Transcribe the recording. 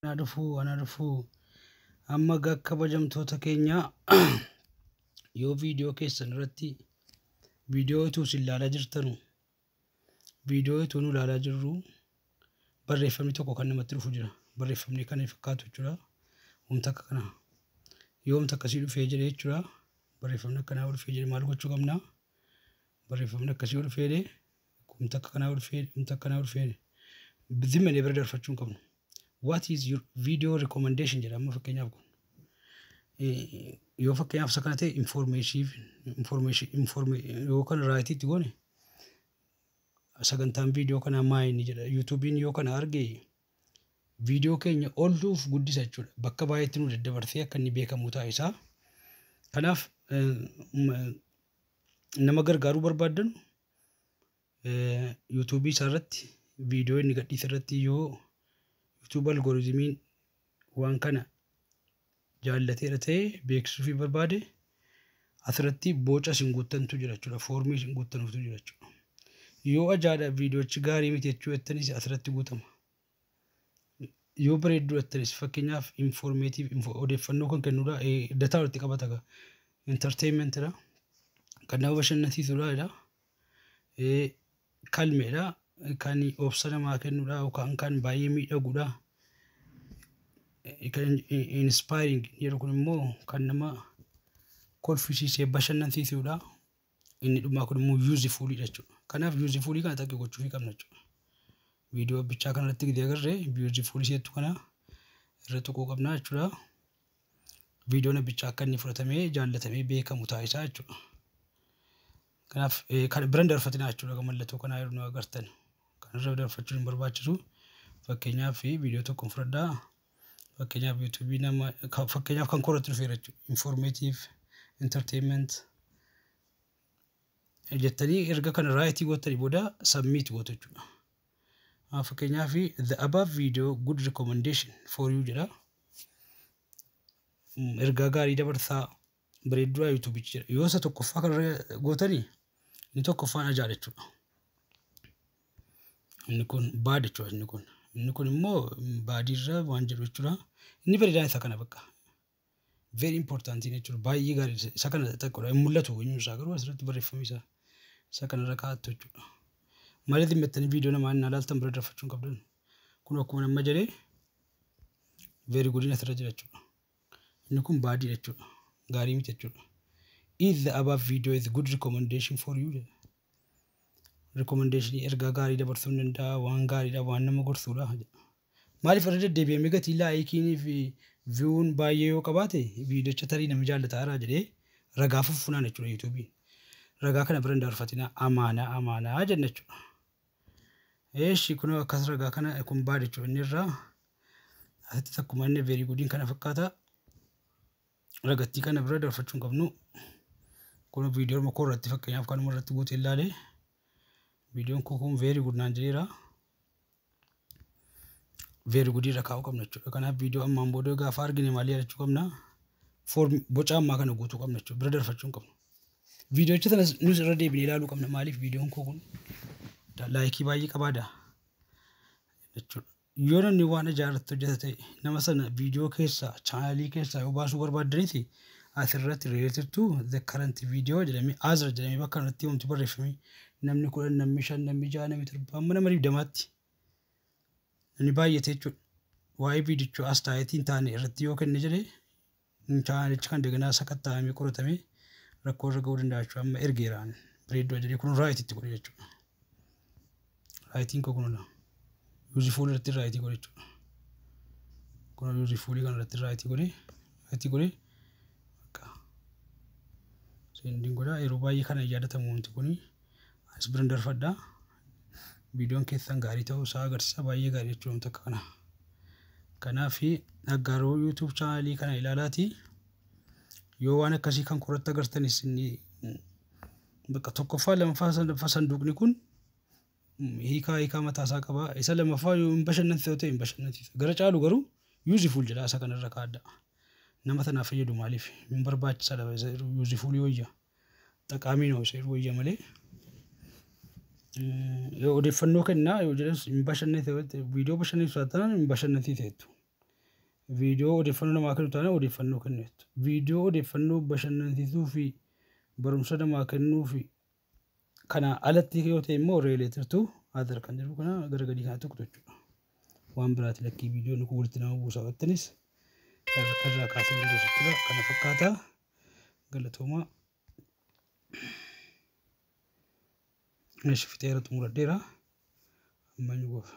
Ana dhufuu, ana dhufuu. Amma egaa kabajamtoota keenya, yoo viidiyoo keessan irratti viidiyoo utuu isin ilaalaa jirtanu, viidiyoo utuu nu ilaalaa jirru, barreeffamni tokko kan namatti dhufu jira. Barreeffamni kana fakkaatu jechuudha. Wanta akka kana. Yoo wanta akkasii dhufee jedhe jechuudha. Barreeffamni akkanaa yoo dhufee jedhe maal gochuu qabna? Barreeffamni akkasii yoo dhufee jedhe, wanta akka kanaa yoo dhufee, wanta akkanaa yoo dhufee jedhe, zimmanee bira darfachuu hin qabnu. "What is your video recommendation?" jedha amma fakkeenyaaf kun. Yoo fakkeenyaaf isa kana ta'e, information yoo kana rightiitti goone, sagantaan viidiyoo kanaa maa inni jedha. YouTubeiin yoo kana arge viidiyoo keenya olluuf guddisa jechuudha. Bakka baay'eetti nu daddabarsee akka inni beekamu taasisa. Kanaaf nama gargaaruu barbaaddan, YouTubeii isaa irratti viidiyoo inni gadhiise irratti yoo YouTube algorithmiin waan kana jaallateera ta'e, beeksisuu barbaade, asirratti boca isin guuttantu jira jechuudha. Foormii isin guuttanuutu jira jechuudha. Yoo ajaadha, viidiyoochi gaarii miti jechuu jettanis, asirratti guutama. Yoo bareedduu jettanis, fakkeenyaaf informative, odeeffannoo kan kennudha. Data walitti qabata. Entertainmentidha. Kan nama bashannansiisudha. Calmedha. Kan obsa namaa kennudha yookaan kan baay'ee miidhagudha. Kan inspiring jedhu kun immoo kan nama kolfisiisee bashannansiisudha. Inni dhumaa kun immoo usefulidha jechuudha. Kanaaf usefulii kana xaqqee gochuufii qabna jechuudha. Viidiyoo bichaa kanarratti gidee agarree usefulii seettu kana irra tuquu qabna jechuudha. Viidiyoon bichaa akka inni fudhatamee jaallatamee beekamu taasisaa jechuudha. Kanaaf kan bira hin darfatinaa jechuudha mallattoo kanaa yeroo nu agartan. Kan irra darfachuun hin barbaachisu. Fakkeenyaaf viidiyoo tokko fudhadhaa. Fakkeenyaaf YouTubeii nama, fakkeenyaaf kan koorratti dhufeera jechuudha. Informative, entertainment jettanii erga kana rightii gootanii booda submit gootu jechuudha. Fakkeenyaaf "The above video good recommendation for you" jedha. Ergaa gaarii dabarsaa, bareedduu YouTubeichi jedha. Yoo isa tokkoffaa kana gootanii, inni tokkoffaan ajaa'idha jechuudha. Inni kun bad jechuudha inni kun. Inni kun immoo badiirra waan jedhu jechuudha. Inni bareedaan isa kana bakka. Very important jechuudha. Baay'ee gaarii isa kana xiqqoodha. Hin mul'atu eenyuun isaa, garuu asirratti barreeffamni isaa isa kanarra kaa'attu jechuudha. Maaliif himmattanii viidiyoo namaa inni ilaaltan bira darfachuu hin qabdan. Kun akkuma nama jedhee very goodiin asirra jira jechuudha. Inni kun badiidha jechuudha. Gaarii miti jechuudha. "Is the above video is good recommendation for you?" jedha. Recommendation ergaa gaarii dabarsuu hin danda'a, waan gaariidha, waan nama gorsuudha. Maaliif irra deddeebi'amee gatii likeiinii fi viewn baay'ee yoo qabaate, viidiyocha tarii namni jaallataara jedhee ragaa fuffunaan jechuudha YouTubeiin. Ragaa kana bira hin darfatina, amaanaa amaanaa jenna jechuudha. Eeshi, kun akkas ragaa kana kun bad jechuudha inni irraa. Asitti akkuma inni very goodiin kana fakkaata. Ragattii kana bira darfachuu hin qabnu. Kun viidiyoo koo irratti fakkeenyaaf kanuma irratti guutee ilaale. Viidiyoon koo kun very good naan jedheera. Very good irra kaa'uu qabna jechuudha. Kanaaf viidiyoo ammaan booda gaafa argine maal yaadachuu qabna? Form boca ammaa kana guutuu qabna jechuudha. Bira darfachuu hin qabnu. Viidiyoocha sanas nus irra deebinee ilaaluu qabna. Maaliif viidiyoon koo kun likeii baay'ee qabaada jechuudha. Yoo namni waan ajaa'ibatti hojjeta ta'e, nama sana viidiyoo keessaa, channelii keessaa yoo baasuu barbaaddaniiti, asirratti "related to the current video" jedhamee, "other" jedhamee bakka kanatti wanti barreeffamee, namni 10, namni 5, namni 6, namni 7, amma nama 20tti namni baay'ate jechuudha. Waa'ee viidichoo as taayetii hin taane irratti yoo kenne jedhee, channelichi kan deeganaa sakatta'amee qoratamee rakkoo irra ga'uu danda'a jechuudha. Amma ergeeraan bareedduu jedhee kun rightiitti godhe jechuudha. Rightiin koo kunudha. Useful irratti rightii godhe jechuudha. Kun usefulii kana irratti rightii godhe bakka sendiin godha. Yeroo baay'ee kana yaadatamu wanti kuni as biran darfadha. Viidiyoon keessan gaarii ta'uu isaa agarsiisa, baay'ee gaarii jechuudha wanta akka kana. Kanaaf Aggaaroo YouTube channelii kana ilaalaati. Yoo waan akkasii kan koratti agartanis, inni bakka tokkoffaa, lammaffaa, sadaffaa, sanduuqni kun hiikaa mataa isaa qaba. Isa lammaffaa yoo hin bashannansiisa ta'e hin bashannansiisa. Gara caalu garuu useful jedha, isa kanarra kaa'adha. Nama sanaaf fayyadu, maaliif hin barbaachisaadha, isa usefulii wayya. ጠቃሚ ነው isa wayya malee. Yoo odeeffannoo kennaa yoo jedhus, hin bashannansiisa, viidiyoo bashannansiisu taanaan hin bashannansiisa jettu. Viidiyoo odeeffannoo namaa kennu taanaan odeeffannoo kennitu. Viidiyoo odeeffannoo bashannansiisuu fi barumsa namaa kennuu fi kana alatti yoo ta'e immoo related to other kan jedhu kana gara gadii kana tuqxu jechuudha. Waan biraati, lakkii, viidiyoon kun walitti nama buusa jettanis irraa kaasuu dandeessu jechuudha. Kana fakkaata, galatoomaa. Meeshaa fixeera, xumuradheera. Amma inni goofa.